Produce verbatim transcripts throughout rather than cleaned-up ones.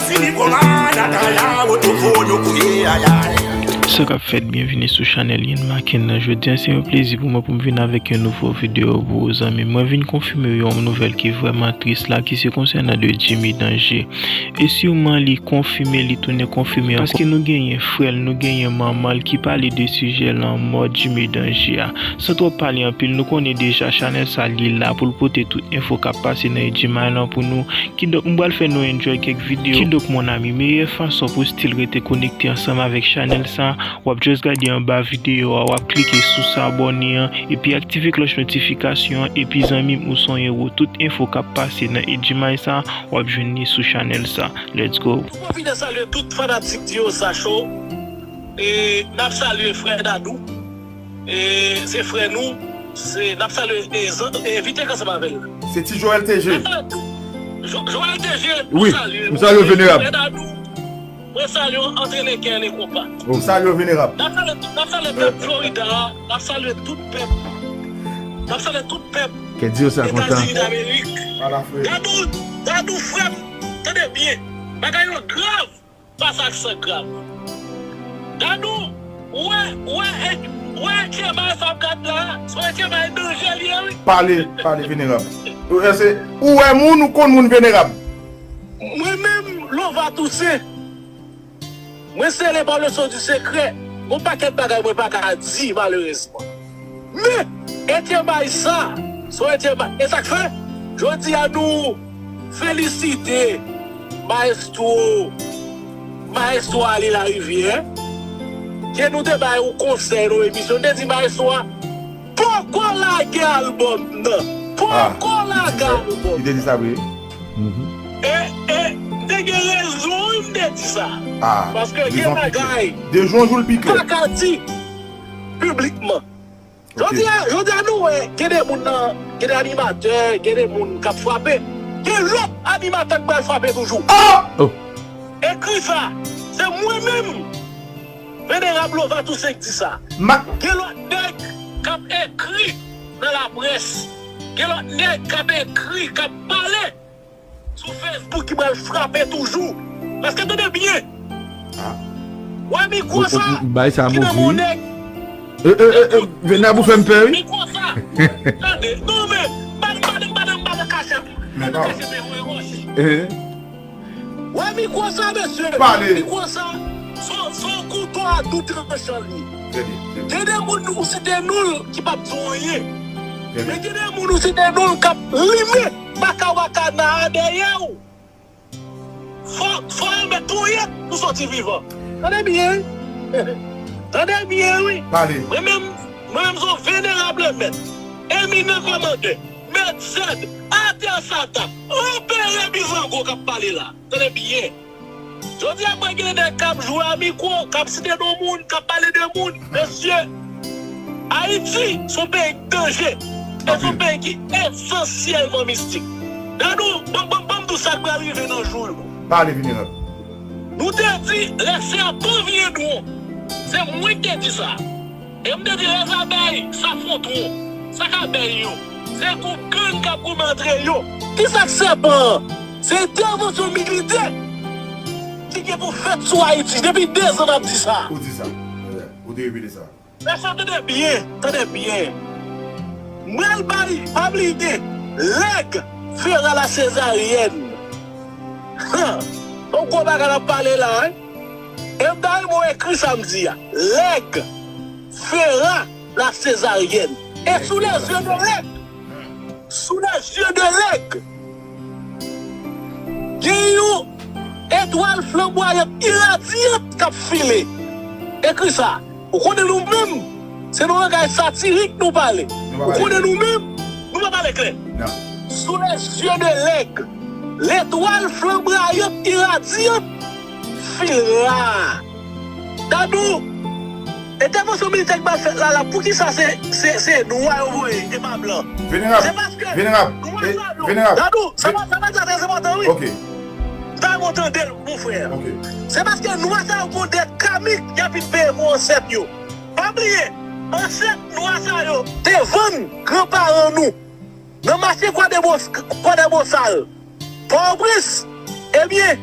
Fini kòmanda kaya, wotofono kouye ayay. Sa k ap fèt, byenvini sou chanèl Yen Maken nan. Jodi a, se yon plezi pou mwen pou m vin avèk yon nouvo videyo pou ou, zanmi. Mwen vin konfime yon nouvèl ki vrèman tris la, ki se konsènan de Jimmy Danger. E siman li konfime, li tounen konfime ankò. Paske nou genyen frè l, nou genyen manman l ki pale de sijè lanmò Jimmy Danger a. San twòp pale anpil, nou konnen deja chanèl sa li la pou l pote tout enfo k ap pase nan Edjimay lan pou nou. Kidonk, m pral fè nou enjoy kèk videyo. Kidonk, mon ami, meyè fason pou still rete konekte ansanm avèk chanèl sa, w ap just gade anba videyo a, w ap klike sou sa abòne an, epi aktive klòch notifikasyon an, epi zanmi m ou se yon ewo, tout enfo k ap pase nan Edjimay sa, w ap jwenn li sou chanèl sa. Let's go. Pwofite salye tout fanatik Diosa Show. E n ap salye frè Dadou. E se frè nou. Se, n ap salye e, zan- e envite k ansanm avè l. Se ti Joel T G. N ap salye tout. Jo- Joel T G, wi, m salye w. M salye w, venerab. Frè Dadou, mwen salye w, antre le kè le konpa. M salye w, venerab. N ap salye, n ap salye pèp Florida a, n ap salye tout pèp. N ap salye tout pèp Etazini Damerik. Dadou, Dadou, frè m, tande byen. Bagay yo grav. Pase ak sa grav. Dadou, ou wè, ou wè, ou wè etyenbay sa w ap gad la, se yon etyenbay danje li ye, wi. Pale, pale, venerab. Ou wè, se, ou wè moun, ou konn moun, venerab. Mwen menm, Lova Toussaint, mwen sele pa leson di sekrè. Gon pakèt bagay mwen pa ka di, malerezman. Men, etyenbay sa, se yon etyenbay. E sa k fè, jodi a nou felisite Maestro, Maestro Ali Larivière, ke nou te bay yon konsèy nan yon emisyon, nou te di Maestro a poko lage albòm nan. Poko lage albòm. Li te di sa vre. E, e, m te gen rezon, wi, m te di sa. Paske gen bagay de jou an jou l pi klè. Pa ka di piblikman. Jodi a, jodi a nou wè, gen de moun nan, gen de animatè, gen de moun k ap frape. Gen lòt animatè k pral frape toujou. Ekri sa, se mwen menm, Venerab Lova Toussaint k di sa. Gen lòt nèg k ap ekri nan laprès. Gen lòt nèg k ap ekri, k ap pale sou Facebook ki pral frape toujou. Paske tande byen. Wè mikwo sa ki nan men yon nèg. Venerab, ou fè m pè, wi. Mikwo sa. Tande, non, men, m pa nan, m pa nan, m pa nan kachèt. M pa nan kachèt, men wè wòch. Wè mikwo sa, mesye. Mikwo sa, se, se yon kouto a doub tranchan li ye. Gen de moun ou site non l ki p ap di w anyen. Men gen de moun ou site non l k ap limen baka wakana a dèyè w. Fò, fò yo mèt touye pou soti vivan. Tande byen, wi. Tande byen, wi. Mwen menm, mwen menm se yon venerab mèt, eminan kòmandè, mèt zèd, atè sata, anperè bizango k ap pale la. Tande byen. Jodi a, mwen gen nèg k ap jwe a mikwo, k ap site non moun, k ap pale de moun. Mesye, Ayiti se yon peyi danje. E se yon peyi ki esansyèlman mistik. Dadou, ban, ban, ban m di w sa k pral rive nan jou yo. Pale, venerab. Nou te di, les serpents viendront. Se mwen ki te di sa. E m te di, les abeilles s'affronteront. Sa k abèy yo? Se gwoup gang k ap goumen antre yo. Kisa k sèpan an? Se entèvansyon militè ki gen pou fèt sou Ayiti. Depi de zan n ap di sa. Ou di sa. Ou te repete sa. Mesye, tande byen, tande byen. M pral bay, pa bliye, lèg Fera la Sezaryèn. Han! Yon gwo bagay n ap pale la, wi. E m ta renmen w ekri sa m di a. Lèg Fera la Sezaryèn. E sous les yeux de lèg, sous les yeux de lèg, gen yon etwal flanbwayan iradyant k ap file. Ekri sa. Ou konnen nou menm, se nan langaj satirik nou pale. Ou konnen nou menm, nou pa pale klè. Sous les yeux de lèg, letwal flanbwayan iradyant file la. Dadou, entèvansyon militè ki pral fèt la, la, poukisa se, se, se nwa yo voye, e pa blan? Venerab, se paske venerab, nwa sa yo, venerab, Dadou, sa va, sa va trè enpòtan, wi. Ok. M ta renmen w tande l, mon frè. Ok. Se paske nwa sa yo gon dèt kamik y ap vin peye pou ansèt yo. Pa bliye, ansèt nwa sa yo te vann granparan nou nan mache Kwadèbosal, Pòtoprens. Ebyen,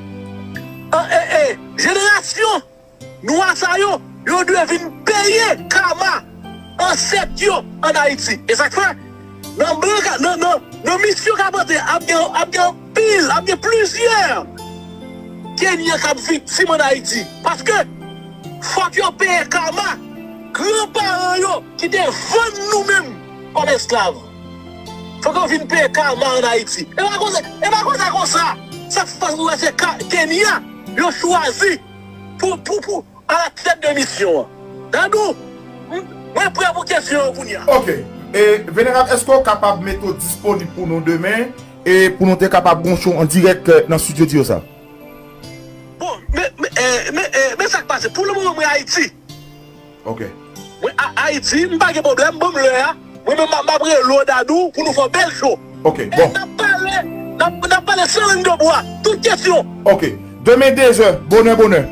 an, e, e, jenerasyon nwa sa yo, yo dwe vin peye kama ansèt yo ann Ayiti. E sa k fè, nan blan ka, nan, nan, nan misyon k ap antre, ap gen, ap gen anpil, ap gen plizyè Kenyan k ap viktim ann Ayiti. Paske fòk yo peye kama granparan yo ki te vann nou menm kòm esklav. Fòk yo vin peye kama ann Ayiti. E pa konsa, e pa konsa, konsa. Sa k fè w wè se ka, Kenya yo chwazi pou, pou, pou alatèt de misyon an. Dadou, m, mwen prè pou kesyon yo kounye a. Ok. E, Venerab, èske w kapab mete w disponib pou nou demen e pou nou te kapab gon show an dirèk, eh, nan studio Diyosa? Bon, men, men, eh, men, eh, men sa k pase. Pou le moman, mwen Ayiti. Ok. Mwen A-, Ayiti, m pa gen pwoblèm, ban m lè a. Mwen menm, m ap rele w, Dadou, pou nou fè yon bèl show. Ok, bon. E n ap pale, n ap, n ap pale san lang de bwa. Tout kesyon. Ok. Demen de zè, bonè, bonè.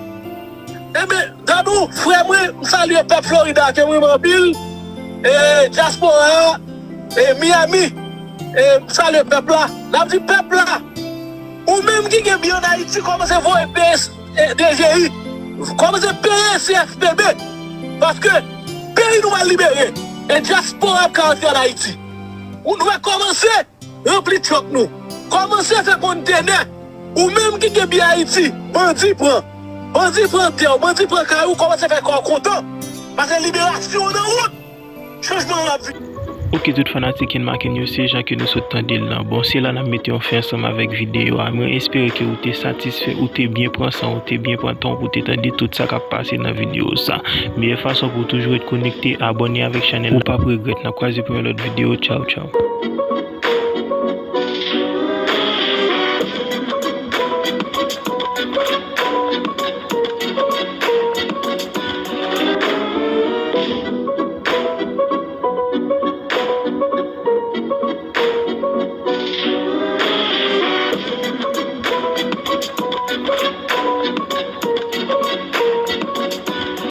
Enben, Dadou, frè mwen, m salye pèp Florida ke m renmen anpil. E dyaspora, e Miami, e m salye pèp la. N ap di pèp la, ou menm ki gen byen ann Ayiti, kòmanse voye peye, e, D G I. Kòmanse peye C F P B. Paske peyi nou pral libere. E dyaspora ap ka antre ann Ayiti. Ou, nou va kòmanse ranpli truck nou. Kòmanse fè kontenè. Ou menm ki gen byen Ayiti, bandi pran. Bandi pran tè w, bandi pran kay ou, kòmanse fè kè w kontan. Paske liberasyon w nan wout. Chanjman w ap vini. Ok, tout fanatik Inmaken yo, se jan ke nou sot tande l lan. Bon, se la n ap mete yon fen ansanm avèk videyo a. Mwen espere ke ou te satisfè, ou te byen pran san, ou te byen pran tan pou te tande tout sa k ap pase nan videyo sa. Meyè fason pou w toujou ret konekte, abòne avèk chanèl la. Ou p ap regrèt. N ap kwaze pou yon lòt videyo. Tchaw, tchaw.